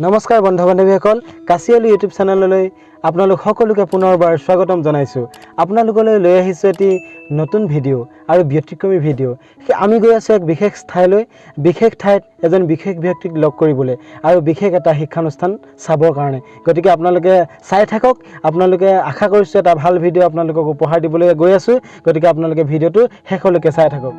নমস্কাৰ বন্ধু বান্ধৱীসকল, কাচিয়ালি ইউটিউব চেনেললৈ আপোনালোক সকলোকে পুনৰবাৰ স্বাগতম জনাইছোঁ। আপোনালোকলৈ লৈ আহিছোঁ এটি নতুন ভিডিঅ' আৰু ব্যতিক্ৰমী ভিডিঅ'। আমি গৈ আছোঁ এক বিশেষ ঠাইলৈ, বিশেষ ঠাইত এজন বিশেষ ব্যক্তিক লগ কৰিবলৈ আৰু বিশেষ এটা শিক্ষানুষ্ঠান চাবৰ কাৰণে। গতিকে আপোনালোকে চাই থাকক। আপোনালোকে আশা কৰিছোঁ এটা ভাল ভিডিঅ' আপোনালোকক উপহাৰ দিবলৈ গৈ আছোঁ। গতিকে আপোনালোকে ভিডিঅ'টো শেষলৈকে চাই থাকক।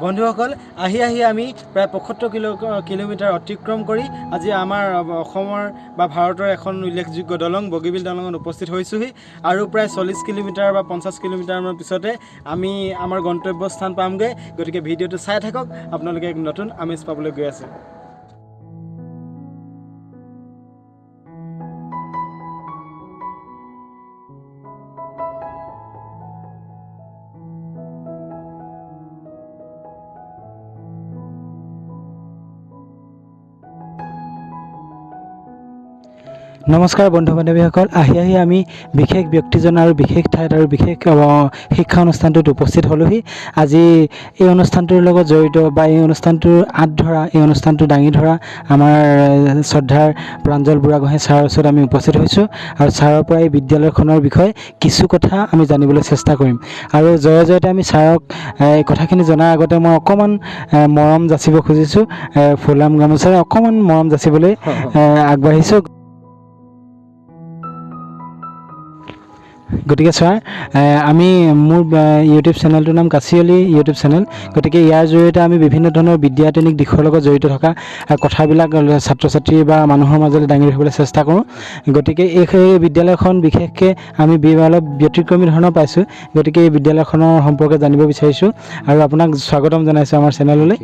বন্ধুসকল, আহি আহি আমি প্ৰায় 75 কিলোমিটাৰ অতিক্ৰম কৰি আজি আমাৰ অসমৰ বা ভাৰতৰ এখন উল্লেখযোগ্য দলং বগীবিল দলঙত উপস্থিত হৈছোঁহি। আৰু প্ৰায় 40 কিলোমিটাৰ বা 50 কিলোমিটাৰৰ পিছতে আমি আমাৰ গন্তব্য স্থান পামগৈ। গতিকে ভিডিঅ'টো চাই থাকক, আপোনালোকে এক নতুন আমেজ পাবলৈ গৈ আছে। নমস্কাৰ বন্ধু বান্ধৱীসকল, আহি আহি আমি বিশেষ ব্যক্তিজন আৰু বিশেষ ঠাইত আৰু বিশেষ শিক্ষা অনুষ্ঠানটোত উপস্থিত হ'লোহি। আজি এই অনুষ্ঠানটোৰ লগত জড়িত বা এই অনুষ্ঠানটোৰ আঁত ধৰা, এই অনুষ্ঠানটো দাঙি ধৰা আমাৰ শ্ৰদ্ধাৰ প্ৰাঞ্জল বুঢ়াগোহাঁই ছাৰৰ ওচৰত আমি উপস্থিত হৈছোঁ আৰু ছাৰৰ পৰা এই বিদ্যালয়খনৰ বিষয়ে কিছু কথা আমি জানিবলৈ চেষ্টা কৰিম। আৰু জয় জয়তে আমি ছাৰক এই কথাখিনি জনাৰ আগতে মই অকণমান মৰম যাচিব খুজিছোঁ, ফুলাম গামোচাৰে অকণমান মৰম যাচিবলৈ আগবাঢ়িছোঁ। গতিকে ছাৰ, আমি মোৰ ইউটিউব চেনেলটোৰ নাম কাচিয়লি ইউটিউব চেনেল। গতিকে ইয়াৰ জৰিয়তে আমি বিভিন্ন ধৰণৰ বিদ্যায়তনিক দিশৰ লগত জড়িত থকা কথাবিলাক ছাত্ৰ ছাত্ৰী বা মানুহৰ মাজলৈ দাঙি ধৰিবলৈ চেষ্টা কৰোঁ। গতিকে এই বিদ্যালয়খন বিশেষকৈ আমি অলপ ব্যতিক্ৰমী ধৰণৰ পাইছোঁ। গতিকে এই বিদ্যালয়খনৰ সম্পৰ্কে জানিব বিচাৰিছোঁ আৰু আপোনাক স্বাগতম জনাইছোঁ আমাৰ চেনেললৈ।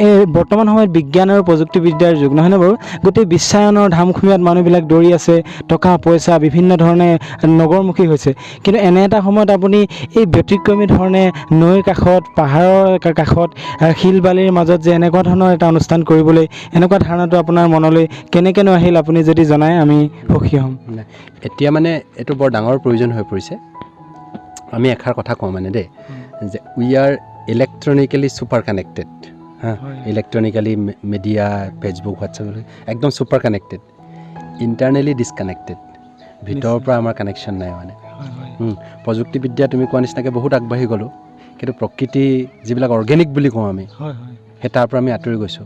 এই বৰ্তমান সময়ত বিজ্ঞান আৰু প্ৰযুক্তিবিদ্যাৰ যুগ, নহয়নে বাৰু? গোটেই বিশ্বায়নৰ ধামখুমীয়াত মানুহবিলাক দৌৰি আছে, টকা পইচা বিভিন্ন ধৰণে নগৰমুখী হৈছে। কিন্তু এনে এটা সময়ত আপুনি এই ব্যতিক্ৰমী ধৰণে নৈৰ কাষত, পাহাৰৰ কাষত, শিল বালিৰ মাজত যে এনেকুৱা ধৰণৰ এটা অনুষ্ঠান কৰিবলৈ এনেকুৱা ধাৰণাটো আপোনাৰ মনলৈ কেনেকৈনো আহিল, আপুনি যদি জনায় আমি সুখী হ'ম। এতিয়া মানে এইটো বৰ ডাঙৰ প্ৰয়োজন হৈ পৰিছে। আমি এষাৰ কথা কওঁ মানে দেই, যে we are electronically super connected. হা, ইলেক্ট্ৰনিকেলি মিডিয়া, ফেচবুক, হোৱাটছএপ একদম ছুপাৰ কানেক্টেড, ইণ্টাৰনেলি ডিছকানেক্টেড। ভিতৰৰ পৰা আমাৰ কানেকশ্যন নাই মানে। প্ৰযুক্তিবিদ্যা তুমি কোৱা নিচিনাকৈ বহুত আগবাঢ়ি গ'লোঁ, কিন্তু প্ৰকৃতি যিবিলাক অৰ্গেনিক বুলি কওঁ আমি, সেই তাৰ পৰা আমি আঁতৰি গৈছোঁ।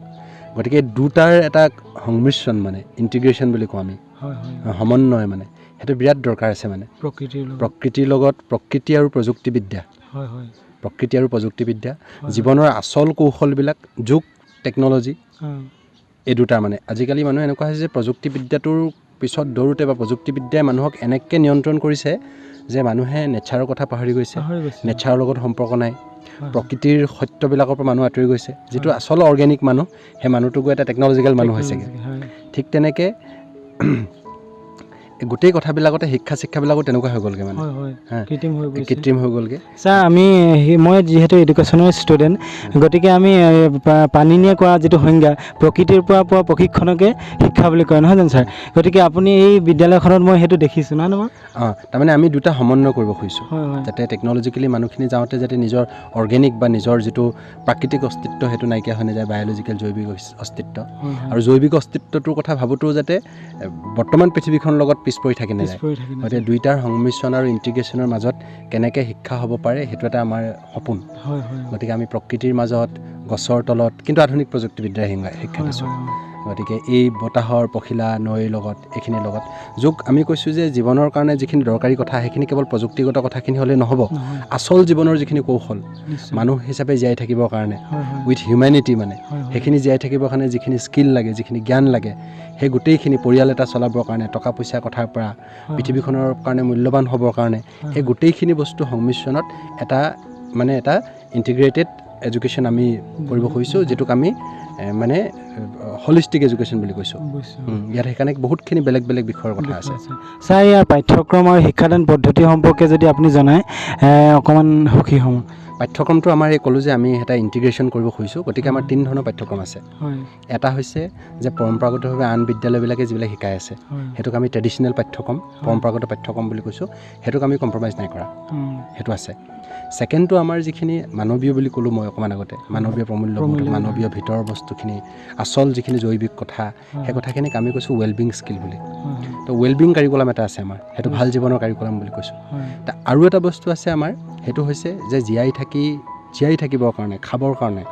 গতিকে দুটাৰ এটা সংমিশ্ৰণ মানে ইণ্টিগ্ৰেশ্যন বুলি কওঁ আমি, সমন্বয় মানে সেইটো বিৰাট দৰকাৰ আছে মানে। প্ৰকৃতিৰ লগত, প্ৰকৃতি আৰু প্ৰযুক্তিবিদ্যা, প্ৰকৃতি আৰু প্ৰযুক্তিবিদ্যা জীৱনৰ আচল কৌশলবিলাক, যুগ টেকন'লজি, এই দুটা মানে। আজিকালি মানুহ এনেকুৱা হৈছে যে প্ৰযুক্তিবিদ্যাটোৰ পিছত দৌৰোঁতে বা প্ৰযুক্তিবিদ্যাই মানুহক এনেকৈ নিয়ন্ত্ৰণ কৰিছে যে মানুহে নেচাৰৰ কথা পাহৰি গৈছে, নেচাৰৰ লগত সম্পৰ্ক নাই, প্ৰকৃতিৰ সত্যবিলাকৰ পৰা মানুহ আঁতৰি গৈছে। যিটো আচল অৰ্গেনিক মানুহ, সেই মানুহটো গৈ এটা টেকন'লজিকেল মানুহ হৈছেগৈ। ঠিক তেনেকৈ গোটেই কথাবিলাকতে শিক্ষা শিক্ষাবিলাকো তেনেকুৱা হৈ গ'লগৈ মানে, কৃত্ৰিম হৈ গ'লগৈ। ছাৰ, আমি মই যিহেতু এডুকেশ্যনৰ ষ্টুডেণ্ট, গতিকে আমি পাণিনিয়ে কোৱা যিটো সংজ্ঞা, প্ৰকৃতিৰ পৰা পোৱা প্ৰশিক্ষণকে শিক্ষা বুলি কয়, নহয় জানো ছাৰ? গতিকে আপুনি এই বিদ্যালয়খনত মই সেইটো দেখিছোঁ, নহয় নহয়? অঁ, তাৰমানে আমি দুটা সমন্বয় কৰিব খুজিছোঁ, যাতে টেকন'লজিকেলি মানুহখিনি যাওঁতে যাতে নিজৰ অৰ্গেনিক বা নিজৰ যিটো প্ৰাকৃতিক অস্তিত্ব সেইটো নাইকিয়া হৈ নাযায়, বায়'লজিকেল জৈৱিক অস্তিত্ব। আৰু জৈৱিক অস্তিত্বটোৰ কথা ভাবোঁতেও যাতে বৰ্তমান পৃথিৱীখনৰ লগত পিছ পৰি থাকি নাযায়। গতিকে দুইটাৰ সংমিশ্ৰণ আৰু ইণ্টিগ্ৰেশ্যনৰ মাজত কেনেকৈ শিক্ষা হ'ব পাৰে, সেইটো এটা আমাৰ সপোন। গতিকে আমি প্ৰকৃতিৰ মাজত, গছৰ তলত, কিন্তু আধুনিক প্ৰযুক্তিবিদ্যাৰ শিক্ষা দিছোঁ। গতিকে এই বতাহৰ পখিলা, নৈৰ লগত, এইখিনিৰ লগত যোগ আমি কৈছোঁ যে জীৱনৰ কাৰণে যিখিনি দৰকাৰী কথা, সেইখিনি কেৱল প্ৰযুক্তিগত কথাখিনি হ'লে নহ'ব। আচল জীৱনৰ যিখিনি কৌশল, মানুহ হিচাপে জীয়াই থাকিবৰ কাৰণে, উইথ হিউমেনিটি মানে, সেইখিনি জীয়াই থাকিবৰ কাৰণে যিখিনি স্কিল লাগে, যিখিনি জ্ঞান লাগে, সেই গোটেইখিনি পৰিয়াল এটা চলাবৰ কাৰণে, টকা পইচা কথাৰ পৰা পৃথিৱীখনৰ কাৰণে মূল্যৱান হ'বৰ কাৰণে, সেই গোটেইখিনি বস্তু সংমিশ্ৰণত এটা মানে এটা ইণ্টিগ্ৰেটেড এডুকেশ্যন আমি কৰিব খুজিছোঁ, যিটোক আমি মানে হলিষ্টিক এডুকেশ্যন বুলি কৈছোঁ। ইয়াত সেইকাৰণে বহুতখিনি বেলেগ বেলেগ বিষয়ৰ কথা আছে। ছাৰ, ইয়াৰ পাঠ্যক্ৰম আৰু শিক্ষাদান পদ্ধতি সম্পৰ্কে যদি আপুনি জনায়, অকণমান সুখী হ'ম। পাঠ্যক্ৰমটো আমাৰ এই ক'লোঁ যে আমি এটা ইণ্টিগ্ৰেশ্যন কৰিব খুজিছোঁ। গতিকে আমাৰ তিনি ধৰণৰ পাঠ্যক্ৰম আছে। এটা হৈছে যে পৰম্পৰাগতভাৱে আন বিদ্যালয়বিলাকে যিবিলাক শিকাই আছে, সেইটোক আমি ট্ৰেডিশ্যনেল পাঠ্যক্ৰম, পৰম্পৰাগত পাঠ্যক্ৰম বুলি কৈছোঁ। সেইটোক আমি কম্প্ৰমাইজ নাই কৰা, সেইটো আছে। ছেকেণ্ডটো আমাৰ যিখিনি মানৱীয় বুলি ক'লোঁ মই অকণমান আগতে, মানৱীয় প্ৰমূল্যবোধ, প্ৰমূল্যবোধ। মানৱীয় ভিতৰৰ বস্তুখিনি, আচল যিখিনি জৈৱিক কথা, সেই কথাখিনিক আমি কৈছোঁ ৱেলবিং স্কিল বুলি। তো ৱেলবিং কাৰিকুলাম এটা আছে আমাৰ, সেইটো ভাল জীৱনৰ কাৰিকুলাম বুলি কৈছোঁ। তা আৰু এটা বস্তু আছে আমাৰ, সেইটো হৈছে যে জীয়াই থাকিবৰ কাৰণে, খাবৰ কাৰণে,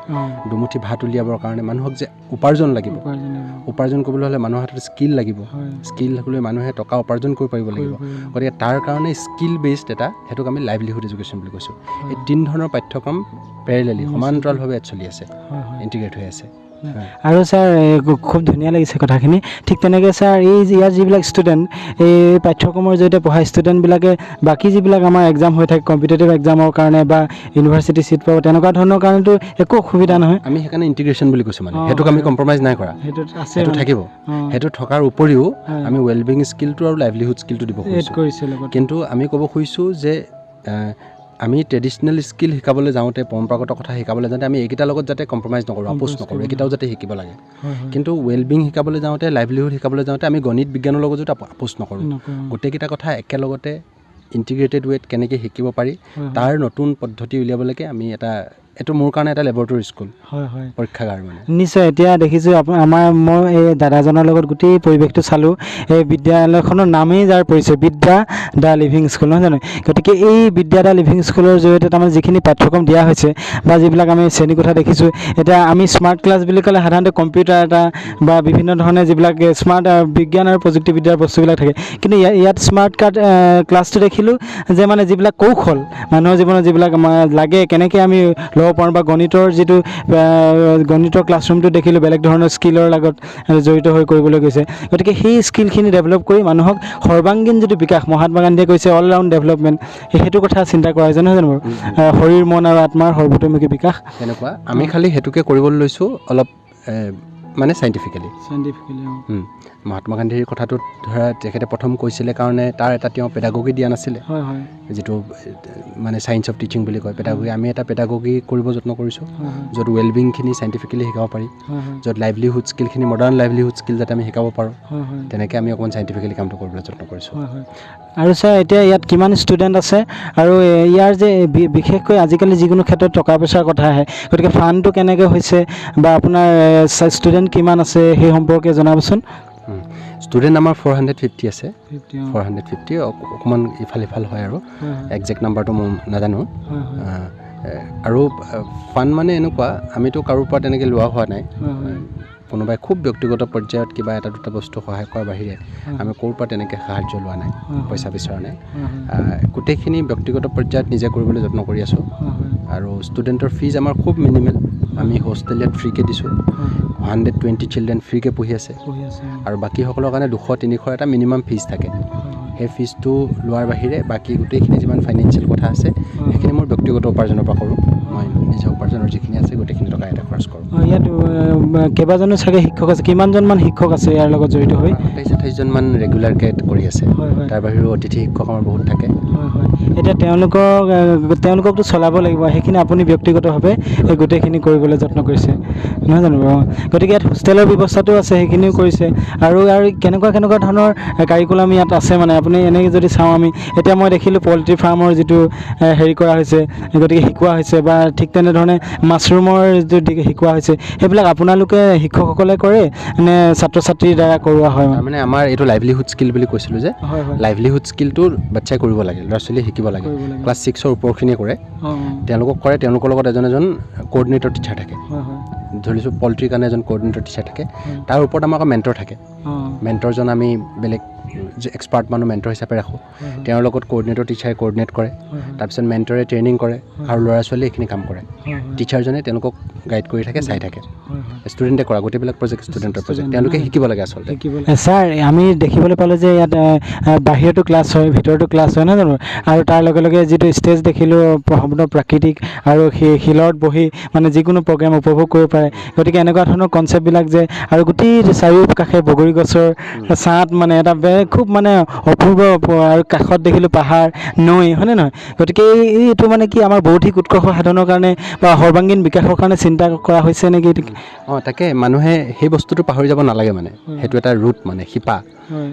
দুমুঠি ভাত উলিয়াবৰ কাৰণে মানুহক যে উপাৰ্জন লাগিব। উপাৰ্জন কৰিবলৈ হ'লে মানুহৰ হাতত স্কিল লাগিব। স্কিল থাকিবলৈ মানুহে টকা উপাৰ্জন কৰিব পাৰিব লাগিব। গতিকে তাৰ কাৰণে স্কিল বেছড এটা, সেইটোক আমি লাইভলিহুড এডুকেশ্যন বুলি কৈছোঁ। এই তিনি ধৰণৰ পাঠ্যক্ৰম পেৰেলেলি, সমান্তৰালভাৱে ইয়াত চলি আছে, ইণ্টিগ্ৰেট হৈ আছে। আৰু ছাৰ, খুব ধুনীয়া লাগিছে কথাখিনি। ঠিক তেনেকৈ ছাৰ, এই যে ইয়াৰ যিবিলাক ষ্টুডেণ্ট, এই পাঠ্যক্ৰমৰ জৰিয়তে পঢ়া ষ্টুডেণ্টবিলাকে বাকী যিবিলাক আমাৰ এক্সাম হৈ থাকে, কম্পিটিটিভ এক্সামৰ কাৰণে বা ইউনিভাৰ্চিটি ছিট পাব, তেনেকুৱা ধৰণৰ কাৰণেতো একো অসুবিধা নহয়? আমি সেইকাৰণে ইণ্টিগ্ৰেশ্যন বুলি কৈছোঁ, মানে সেইটোক আমি কম্প্ৰমাইজ নাই কৰা। সেইটোত আছে। সেইটো থাকিব। সেইটো থকাৰ উপৰিও আমি ৱেলবিং স্কিলটো আৰু লাইভলিহুড স্কিলটো দিব এড খুজিছোঁ। কৰিছে লগত। কিন্তু আমি ক'ব খুজিছোঁ যে আমি ট্ৰেডিশ্যনেল স্কিল শিকাবলৈ যাওঁতে, পৰম্পৰাগত কথা শিকাবলৈ যাওঁতে আমি এইকেইটাৰ লগত যাতে কম্প্ৰমাইজ নকৰোঁ, আপোচ নকৰোঁ, এইকেইটাও যাতে শিকিব লাগে। হয় হয় কিন্তু ৱেলবিং শিকাবলৈ যাওঁতে, লাইভলিহুড শিকাবলৈ যাওঁতে আমি গণিত বিজ্ঞানৰ লগত যাতে আপোচ নকৰোঁ। নকৰোঁ। গোটেইকেইটা কথা একেলগতে ইণ্টিগ্ৰেটেড ৱেত কেনেকৈ শিকিব পাৰি, তাৰ নতুন পদ্ধতি উলিয়াবলৈকে আমি এটা, এইটো মোৰ কাৰণে এটা লেবৰেটৰী স্কুল, হয় হয় পৰীক্ষাগাৰ মানে। নিশ্চয়। এতিয়া দেখিছোঁ আমাৰ, মই এই দাদাজনৰ লগত গোটেই পৰিৱেশটো চালোঁ। এই বিদ্যালয়খনৰ নামেই যাৰ পৰিছে বিদ্যা the living school, নহয় জানো? গতিকে এই বিদ্যা the living স্কুলৰ জৰিয়তে তাৰমানে যিখিনি পাঠ্যক্ৰম দিয়া হৈছে বা যিবিলাক আমি শ্ৰেণীকোঠা দেখিছোঁ, এতিয়া আমি স্মাৰ্ট ক্লাছ বুলি ক'লে সাধাৰণতে কম্পিউটাৰ এটা বা বিভিন্ন ধৰণে যিবিলাক স্মাৰ্ট বিজ্ঞান আৰু প্ৰযুক্তিবিদ্যাৰ বস্তুবিলাক থাকে। কিন্তু ইয়াত স্মাৰ্ট ক্লাছটো দেখিলোঁ যে মানে যিবিলাক কৌশল মানুহৰ জীৱনত যিবিলাক আমাৰ লাগে, কেনেকৈ আমি ল'ব পাৰোঁ, বা গণিতৰ যিটো গণিতৰ ক্লাছৰুমটো দেখিলোঁ, বেলেগ ধৰণৰ স্কিলৰ লগত জড়িত হৈ কৰিবলৈ গৈছে। গতিকে সেই স্কিলখিনি ডেভেলপ কৰি মানুহক সৰ্বাংগীন যিটো বিকাশ, মহাত্মা গান্ধীয়ে কৈছে অল ৰাউণ্ড ডেভেলপমেণ্ট, সেইটো কথা চিন্তা কৰা হৈছে, নহয় জানো বাৰু? শৰীৰ, মন আৰু আত্মাৰ সৰ্বতোমুখী বিকাশ। তেনেকুৱা আমি খালি সেইটোকে কৰিবলৈ লৈছোঁ অলপ মানে চাইণ্টিফিকেলি। চাইণ্টিফিকেলি। মহাত্মা গান্ধীৰ কথাটোত ধৰা তেখেতে প্ৰথম কৈছিলে কাৰণে তাৰ এটা তেওঁ পেডাগগী দিয়া নাছিলে, হয় হয় যিটো মানে ছায়েন্স অফ টিচিং বুলি কয়, পেডাগগী। আমি এটা পেডাগগী কৰিব যত্ন কৰিছোঁ, হয় হয় য'ত ৱেলবিংখিনি চাইণ্টিফিকেলি শিকাব পাৰি, হয় হয় য'ত লাইভলিহুড স্কিলখিনি, মডাৰ্ণ লাইভলিহুড স্কিল যাতে আমি শিকাব পাৰোঁ, হয় হয় তেনেকৈ আমি অকণমান চাইণ্টিফিকেলি কামটো কৰিবলৈ যত্ন কৰিছোঁ। হয় হয় আৰু ছাৰ, এতিয়া ইয়াত কিমান ষ্টুডেণ্ট আছে আৰু ইয়াৰ যে বিশেষকৈ আজিকালি যিকোনো ক্ষেত্ৰত টকা পইচাৰ কথা আহে, গতিকে ফাণ্ডটো কেনেকৈ হৈছে বা আপোনাৰ ষ্টুডেণ্ট কিমান আছে, সেই সম্পৰ্কে জনাবচোন। ষ্টুডেণ্ট আমাৰ 450 আছে। 450, অকণমান ইফাল সিফাল হয় আৰু, একজেক্ট নাম্বাৰটো মই নাজানো। আৰু ফাণ্ড মানে এনেকুৱা, আমিতো কাৰোৰ পৰা তেনেকৈ লোৱা হোৱা নাই। কোনোবাই খুব ব্যক্তিগত পৰ্যায়ত কিবা এটা দুটা বস্তু সহায় কৰাৰ বাহিৰে আমি ক'ৰ পৰা তেনেকৈ সাহাৰ্য লোৱা নাই, পইচা বিচৰা নাই। গোটেইখিনি ব্যক্তিগত পৰ্যায়ত নিজে কৰিবলৈ যত্ন কৰি আছোঁ। আৰু ষ্টুডেণ্টৰ ফিজ আমাৰ খুব মিনিমেল। আমি হোষ্টেল ইয়াত ফ্ৰীকৈ দিছোঁ। 120 চিলড্ৰেন ফ্ৰীকৈ পঢ়ি আছে আৰু বাকীসকলৰ কাৰণে 200 300 এটা মিনিমাম ফিজ থাকে। সেই ফিজটো লোৱাৰ বাহিৰে বাকী গোটেইখিনি যিমান ফাইনেন্সিয়েল কথা আছে, সেইখিনি মোৰ ব্যক্তিগত উপাৰ্জনৰ পৰা কৰোঁ। মই নিজৰ উপাৰ্জনৰ যিখিনি আছে, গোটেইখিনি টকা ইয়াতে খৰচ কৰোঁ। ইয়াত কেইবাজনো চাগে শিক্ষক আছে, কিমানজনমান শিক্ষক আছে ইয়াৰ লগত জড়িত হৈ? 27 28জনমান ৰেগুলাৰকৈ কৰি আছে। হয় হয় তাৰ বাহিৰেও অতিথি শিক্ষক আমাৰ বহুত থাকে। হয় হয় এতিয়া তেওঁলোককতো চলাব লাগিব, সেইখিনি আপুনি ব্যক্তিগতভাৱে এই গোটেইখিনি কৰিবলৈ যত্ন কৰিছে, নহয় জানো বাৰু? গতিকে ইয়াত হোষ্টেলৰ ব্যৱস্থাটো আছে, সেইখিনিও কৰিছে। আৰু কেনেকুৱা কেনেকুৱা ধৰণৰ কাৰিকুলাম ইয়াত আছে, মানে আপুনি এনেকৈ যদি চাওঁ আমি, এতিয়া মই দেখিলোঁ পল্ট্ৰি ফাৰ্মৰ যিটো হেৰি কৰা হৈছে, গতিকে শিকোৱা হৈছে, বা ঠিক তেনেধৰণে মাছৰুমৰ যিটো শিকোৱা হৈছে, সেইবিলাক আপোনালোকে শিক্ষকসকলে কৰে নে ছাত্ৰ ছাত্ৰীৰ দ্বাৰা কৰোৱা হয় মানে? তাৰমানে আমাৰ এইটো লাইভলিহুড স্কিল বুলি কৈছিলোঁ যে, হয় হয় লাইভলিহুড স্কিলটো বাচ্ছাই কৰিব লাগে, ল'ৰা ছোৱালীয়ে শিকিব লাগে। কৰিব লাগে। ক্লাছ 6ৰ ওপৰখিনিয়ে কৰে। অঁ তেওঁলোকক কৰে, তেওঁলোকৰ লগত এজন এজন কৰ্ডিনেটৰ টিচাৰ থাকে। হয় হয় ধৰিছোঁ পল্ট্ৰিৰ কাৰণে এজন কৰ্ডিনেটৰ টিচাৰ থাকে। তাৰ ওপৰত আমাৰ আকৌ মেণ্টৰ থাকে। মেণ্টৰজন আমি বেলেগ এক্সপাৰ্ট মানুহ মেণ্টৰ হিচাপে ৰাখোঁ। তেওঁৰ লগত কৰ্ডিনেটৰ টিচাৰে কৰ্ডিনেট কৰে। তাৰপিছত মেণ্টৰে ট্ৰেইনিং কৰে আৰু ল'ৰা ছোৱালীয়ে এইখিনি কাম কৰে। টিচাৰজনে তেওঁলোকক গাইড কৰি থাকে, চাই থাকে। ষ্টুডেণ্টে কৰা গোটেইবিলাক প্ৰজেক্ট ষ্টুডেণ্টৰ প্ৰজেক্ট, তেওঁলোকে শিকিব লাগে আচলতে। ছাৰ, আমি দেখিবলৈ পালোঁ যে ইয়াত বাহিৰতো ক্লাছ হয়, ভিতৰতো ক্লাছ হয়, নহয় জানো? আৰু তাৰ লগে লগে যিটো ষ্টেজ দেখিলোঁ, সম্পূৰ্ণ প্ৰাকৃতিক আৰু সেই শিলত বহি মানে যিকোনো প্ৰগ্ৰেম উপভোগ কৰিব পাৰে। গতিকে এনেকুৱা ধৰণৰ কনচেপ্টবিলাক যে, আৰু গোটেই চাৰিওকাষে বগৰী গছৰ ছাঁত মানে এটা খুব মানে অপূৰ্ব আৰু কাষত দেখিলোঁ পাহাৰ, নৈ, হয়নে নহয়? গতিকে এইটো মানে কি আমাৰ বৌদ্ধিক উৎকৰ্ষ সাধনৰ কাৰণে বা সৰ্বাংগীন বিকাশৰ কাৰণে চিন্তা কৰা হৈছে নেকি? অঁ, তাকে মানুহে সেই বস্তুটো পাহৰি যাব নালাগে, মানে সেইটো এটা ৰুট, মানে শিপা,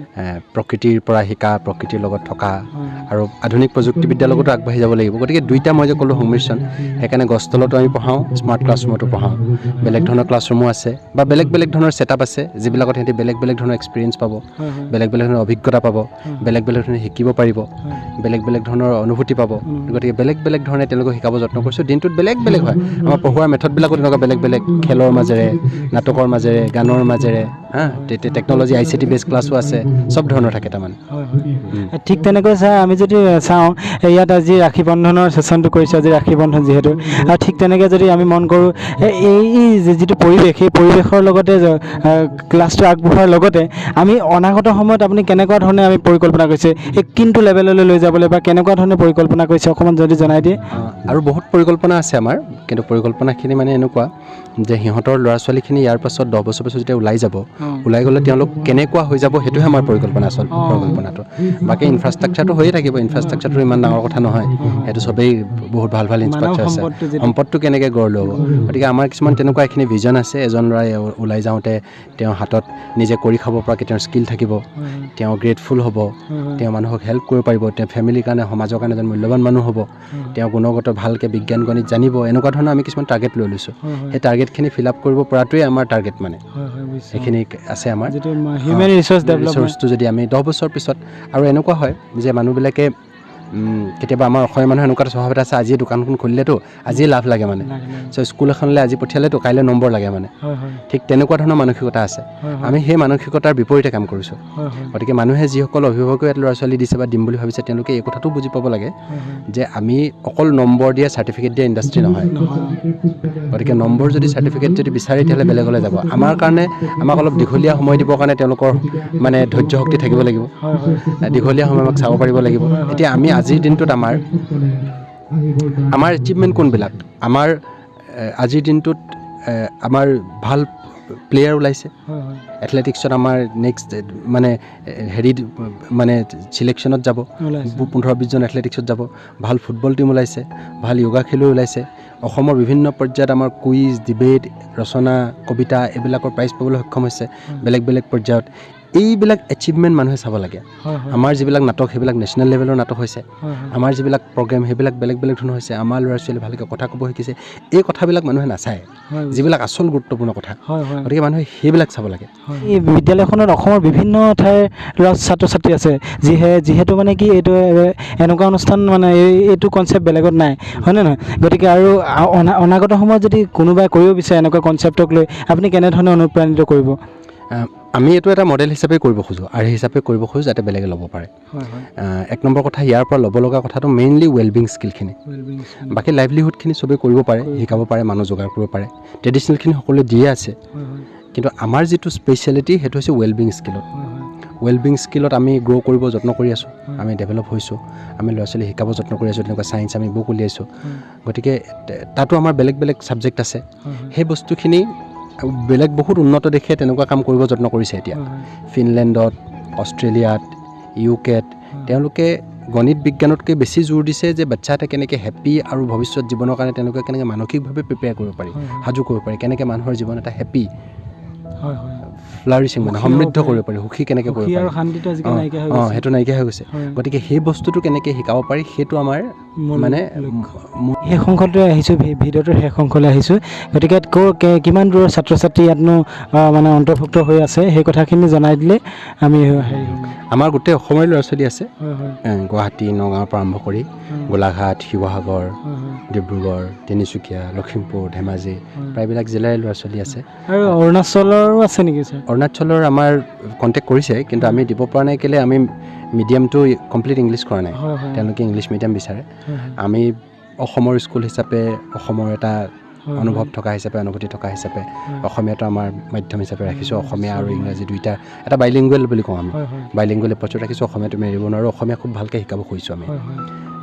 প্ৰকৃতিৰ পৰা শিকা, প্ৰকৃতিৰ লগত থকা আৰু আধুনিক প্ৰযুক্তিবিদ্যাৰ লগতো আগবাঢ়ি যাব লাগিব। গতিকে দুইটা মই যে ক'লোঁ সংমিশ্ৰণ, সেইকাৰণে গছ তলতো আমি পঢ়াওঁ, স্মাৰ্ট ক্লাছৰুমতো পঢ়াওঁ। বেলেগ ধৰণৰ ক্লাছৰুমো আছে বা বেলেগ বেলেগ ধৰণৰ ছেটআপ আছে, যিবিলাকত সিহঁতি বেলেগ বেলেগ ধৰণৰ এক্সপিৰিয়েঞ্চ পাব, বেলেগ বেলেগ ধৰণৰ অভিজ্ঞতা পাব, বেলেগ বেলেগ ধৰণে শিকিব পাৰিব, বেলেগ বেলেগ ধৰণৰ অনুভূতি পাব। গতিকে বেলেগ বেলেগ ধৰণে তেওঁলোকক শিকাব যত্ন কৰিছোঁ। দিনটোত বেলেগ বেলেগ হয় আমাৰ পঢ়োৱাৰ মেথডবিলাকো, তেনেকুৱা বেলেগ বেলেগ, খেলৰ মাজেৰে, নাটকৰ মাজেৰে, গানৰ মাজেৰে, হা, টেকন'লজি ICT বেছ ক্লাছো আছে, চব ধৰণৰ থাকে তাৰমানে। ঠিক তেনেকৈ ছাৰ, আমি যদি চাওঁ, ইয়াত আজি ৰাখী বন্ধনৰ ছেশ্যনটো কৰিছোঁ, আজি ৰাখী বন্ধন যিহেতু, আৰু ঠিক তেনেকৈ যদি আমি মন কৰোঁ, এই যিটো পৰিৱেশ, সেই পৰিৱেশৰ লগতে ক্লাছটো আগবঢ়োৱাৰ লগতে আমি অনাগত সময়ত আপুনি কেনেকুৱা ধৰণে আমি পৰিকল্পনা কৰিছে, এই কোনটো লেভেললৈ লৈ যাবলৈ বা কেনেকুৱা ধৰণে পৰিকল্পনা কৰিছে, অকণমান যদি জনাই দিয়ে। আৰু বহুত পৰিকল্পনা আছে আমাৰ, কিন্তু পৰিকল্পনাখিনি মানে এনেকুৱা যে সিহঁতৰ ল'ৰা ছোৱালীখিনি ইয়াৰ পাছত 10 বছৰ পাছত যেতিয়া ওলাই যাব, ওলাই গ'লে তেওঁলোক কেনেকুৱা হৈ যাব, সেইটোহে আমাৰ পৰিকল্পনা, আচল পৰিকল্পনাটো। বাকী ইনফ্ৰাষ্ট্ৰাকচাৰটো হৈয়ে থাকিব, ইনফ্ৰাষ্ট্ৰাকচাৰটো ইমান ডাঙৰ কথা নহয়, সেইটো চবেই বহুত ভাল ভাল ইনফ্ৰাষ্ট্ৰাকচাৰ আছে। সম্পদটো যিটো- সম্পদটো কেনেকৈ গঢ় ল'ব, গতিকে আমাৰ কিছুমান তেনেকুৱা এইখিনি ভিজন আছে। এজন ল'ৰাই ওলাই যাওঁতে তেওঁৰ হাতত নিজে কৰি খাব পৰাকৈ তেওঁৰ স্কিল থাকিব, তেওঁ গ্ৰেটফুল হ'ব, তেওঁ মানুহক হেল্প কৰিব পাৰিব, তেওঁ ফেমিলিৰ কাৰণে, সমাজৰ কাৰণে এজন মূল্যৱান মানুহ হ'ব, তেওঁ গুণগত ভালকৈ বিজ্ঞান গণিত জানিব। এনেকুৱা ধৰণৰ আমি কিছুমান টাৰ্গেট লৈ লৈছোঁ। সেই টাৰ্গেটখিনি ফিল আপ কৰিব পৰাটোৱে আমাৰ টাৰ্গেট, মানে সেইখিনি আছে আমাৰ। যিটো হিউমেন ৰিচ'ৰ্চ ডেভেলপমেণ্ট। ৰিচ'ৰ্চটো যদি আমি 10 বছৰ পিছত, আৰু এনেকুৱা হয় যে মানুহবিলাকে কেতিয়াবা আমাৰ অসমীয়া মানুহৰ এনেকুৱা এটা স্বভাৱ এটা আছে, আজিয়ে দোকানখন খুলিলেতো আজিয়ে লাভ লাগে, মানে চ' স্কুল এখনলৈ আজি পঠিয়ালেতো কাইলৈ নম্বৰ লাগে, মানে ঠিক তেনেকুৱা ধৰণৰ মানসিকতা আছে। আমি সেই মানসিকতাৰ বিপৰীতে কাম কৰিছোঁ। গতিকে মানুহে, যিসকল অভিভাৱকে ইয়াত ল'ৰা ছোৱালী দিছে বা দিম বুলি ভাবিছে, তেওঁলোকে এই কথাটো বুজি পাব লাগে যে আমি অকল নম্বৰ দিয়া, চাৰ্টিফিকেট দিয়া ইণ্ডাষ্ট্ৰী নহয়। গতিকে নম্বৰ যদি, চাৰ্টিফিকেট যদি বিচাৰে, তেতিয়াহ'লে বেলেগলৈ যাব। আমাৰ কাৰণে আমাক অলপ দীঘলীয়া সময় দিবৰ কাৰণে তেওঁলোকৰ মানে ধৈৰ্য শক্তি থাকিব লাগিব, দীঘলীয়া সময় আমাক চাব পাৰিব লাগিব। এতিয়া আমি আজিৰ দিনটোত আমাৰ আমাৰ এচিভমেণ্ট কোনবিলাক, আমাৰ আজিৰ দিনটোত আমাৰ ভাল প্লেয়াৰ ওলাইছে এথলেটিক্সত, আমাৰ নেক্সট মানে হেৰি মানে চিলেকশ্যনত যাব 15-20জন এথলেটিক্সত যাব, ভাল ফুটবল টীম ওলাইছে, ভাল য়োগা খেলুৱৈ ওলাইছে, অসমৰ বিভিন্ন পৰ্যায়ত আমাৰ কুইজ, ডিবেট, ৰচনা, কবিতা এইবিলাকৰ প্ৰাইজ পাবলৈ সক্ষম হৈছে বেলেগ বেলেগ পৰ্যায়ত। এইবিলাক এচিভমেণ্ট মানুহে চাব লাগে। আমাৰ যিবিলাক নাটক, সেইবিলাক নেশ্যনেল লেভেলৰ নাটক হৈছে। আমাৰ যিবিলাক প্ৰগ্ৰেম, সেইবিলাক বেলেগ বেলেগ ধৰণৰ হৈছে। আমাৰ ল'ৰা ছোৱালী ভালকৈ কথা ক'ব শিকিছে। এই কথাবিলাক মানুহে নাচায়, যিবিলাক আচল গুৰুত্বপূৰ্ণ কথা। গতিকে মানুহে সেইবিলাক চাব লাগে। এই বিদ্যালয়খনত অসমৰ বিভিন্ন ঠাইৰ ল'ৰা ছাত্ৰ ছাত্ৰী আছে, যিহেতু মানে কি এইটো এনেকুৱা অনুষ্ঠান, মানে এইটো কনচেপ্ট বেলেগত নাই, হয়নে নহয়? গতিকে আৰু অনাগত সময়ত যদি কোনোবাই কৰিব বিচাৰে এনেকুৱা কনচেপ্টক লৈ, আপুনি কেনেধৰণে অনুপ্ৰাণিত কৰিব? আমি এইটো এটা মডেল হিচাপে কৰিব খোজোঁ, আৰ্হি হিচাপে কৰিব খোজোঁ, যাতে বেলেগে ল'ব পাৰে। এক নম্বৰ কথা, ইয়াৰ পৰা ল'ব লগা কথাটো মেইনলি ৱেলবিং স্কিলখিনি। বাকী লাইভলিহুডখিনি চবেই কৰিব পাৰে, শিকাব পাৰে, মানুহ যোগাৰ কৰিব পাৰে, ট্ৰেডিশ্যনেলখিনি সকলোৱে দিয়ে আছে। কিন্তু আমাৰ যিটো স্পেচিয়েলিটি, সেইটো হৈছে ৱেলবিং স্কিলত। ৱেলবিং স্কিলত আমি গ্ৰ' কৰিব যত্ন কৰি আছোঁ, আমি ডেভেলপ হৈছোঁ, আমি ল'ৰা ছোৱালী শিকাব যত্ন কৰি আছোঁ, তেনেকুৱা ছায়েন্স আমি বুক উলিয়াইছোঁ। গতিকে তাতো আমাৰ বেলেগ বেলেগ ছাবজেক্ট আছে। সেই বস্তুখিনি বেলেগ বহুত উন্নত দেশে তেনেকুৱা কাম কৰিব যত্ন কৰিছে। এতিয়া ফিনলেণ্ডত, অষ্ট্ৰেলিয়াত, ইউকেত তেওঁলোকে গণিত বিজ্ঞানতকৈ বেছি জোৰ দিছে যে বাচ্ছা এটা কেনেকৈ হেপ্পী আৰু ভৱিষ্যত জীৱনৰ কাৰণে তেওঁলোকে কেনেকৈ মানসিকভাৱে প্ৰিপেয়াৰ কৰিব পাৰি, সাজু কৰিব পাৰি, কেনেকৈ মানুহৰ জীৱন এটা হেপ্পী, ফ্লাৰিচিং, মানে সুখী হ'ব সমৃদ্ধ পাৰি। কৰিব পাৰি, সুখী কেনেকৈ কৰিব সুখী আৰু পাৰি। শান্তিটো আজিকালি নাইকিয়া হৈ গৈছে। সেইটো নাইকিয়া হৈ গৈছে। গতিকে সেই বস্তুটো কেনেকৈ শিকাব পাৰি, সেইটো আমাৰ মূল মানে লক্ষ্য। মূল। শেষ অংশলৈ আহিছোঁ, ভিডিঅ'টোৰ শেষ অংশলৈ আহিছোঁ। গতিকে ইয়াত কিমান দূৰৰ ছাত্ৰ ছাত্ৰী ইয়াতনো মানে অন্তৰ্ভুক্ত হৈ আছে, সেই কথাখিনি জনাই দিলে আমি হেৰি হ'ম। আমাৰ গোটেই অসমৰে ল'ৰা ছোৱালী আছে। হয় হয় গুৱাহাটী, নগাঁৱৰ পৰা আৰম্ভ কৰি গোলাঘাট, শিৱসাগৰ, হয় হয় ডিব্ৰুগড়, তিনিচুকীয়া, লখিমপুৰ, ধেমাজি, প্ৰায়বিলাক জিলাৰে ল'ৰা ছোৱালী আছে। আৰু অৰুণাচলৰো আছে নেকি ছাৰ? অৰুণাচলৰ আমাৰ কণ্টেক্ট কৰিছে, কিন্তু আমি দিব পৰা নাই। কেলৈ, আমি মিডিয়ামটো কমপ্লিট ইংলিছ কৰা নাই। হয় হয় তেওঁলোকে ইংলিছ মিডিয়াম বিচাৰে। হয় হয় আমি অসমৰ স্কুল হিচাপে, অসমৰ এটা অনুভৱ থকা হিচাপে, অনুভূতি থকা হিচাপে অসমীয়াটো আমাৰ মাধ্যম হিচাপে ৰাখিছোঁ। অসমীয়া আৰু ইংৰাজী দুইটা এটা বাইলিংগুৱেল বুলি কওঁ আমি। হয় হয় বাইলিংগুৱেল এপ্ৰ'চত ৰাখিছোঁ। অসমীয়াটো আমি এৰিব নোৱাৰোঁ। অসমীয়া খুব ভালকৈ শিকাব খুজিছোঁ আমি। হয় হয়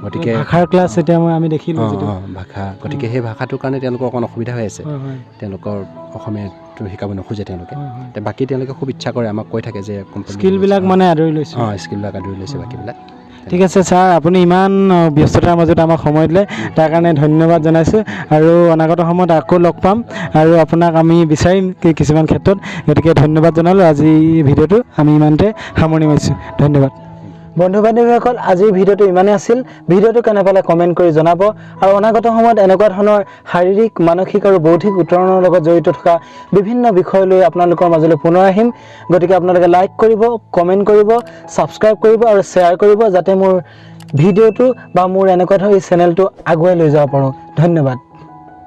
গতিকে ভাষাৰ ক্লাছ এতিয়া আমি দেখিলোঁ যিটো ভাষা, গতিকে সেই ভাষাটোৰ কাৰণে তেওঁলোকৰ অকণ অসুবিধা হৈ আছে। হয় হয় তেওঁলোকৰ অসমীয়া টো শিকাব নোখোজে তেওঁলোকে। তে বাকী তেওঁলোকে খুব ইচ্ছা কৰে, আমাক কৈ থাকে যে কোম্পানী স্কিলবিলাক মানে আদৰি লৈছোঁ। অঁ, স্কিলবিলাক আদৰি লৈছে বাকীবিলাক। ঠিক আছে ছাৰ, আপুনি ইমান ব্যস্ততাৰ মাজত আমাক সময় দিলে, তাৰ কাৰণে ধন্যবাদ জনাইছোঁ। আৰু অনাগত সময়ত আকৌ লগ পাম আৰু আপোনাক আমি বিচাৰিম কিছুমান ক্ষেত্ৰত। গতিকে ধন্যবাদ জনালোঁ। আজি ভিডিঅ'টো আমি ইমানতে সামৰণি মাৰিছোঁ। ধন্যবাদ বন্ধু বান্ধৱীসকল। আজিৰ ভিডিঅ'টো ইমানেই আছিল। ভিডিঅ'টো কেনে পালে কমেণ্ট কৰি জনাব আৰু অনাগত সময়ত এনেকুৱা ধৰণৰ শাৰীৰিক, মানসিক আৰু বৌদ্ধিক উত্তৰণৰ লগত জড়িত থকা বিভিন্ন বিষয় লৈ আপোনালোকৰ মাজলৈ পুনৰ আহিম। গতিকে আপোনালোকে লাইক কৰিব, কমেণ্ট কৰিব, ছাবস্ক্ৰাইব কৰিব আৰু শ্বেয়াৰ কৰিব, যাতে মোৰ ভিডিঅ'টো বা মোৰ এনেকুৱা ধৰণৰ এই চেনেলটো আগুৱাই লৈ যাব পাৰোঁ। ধন্যবাদ।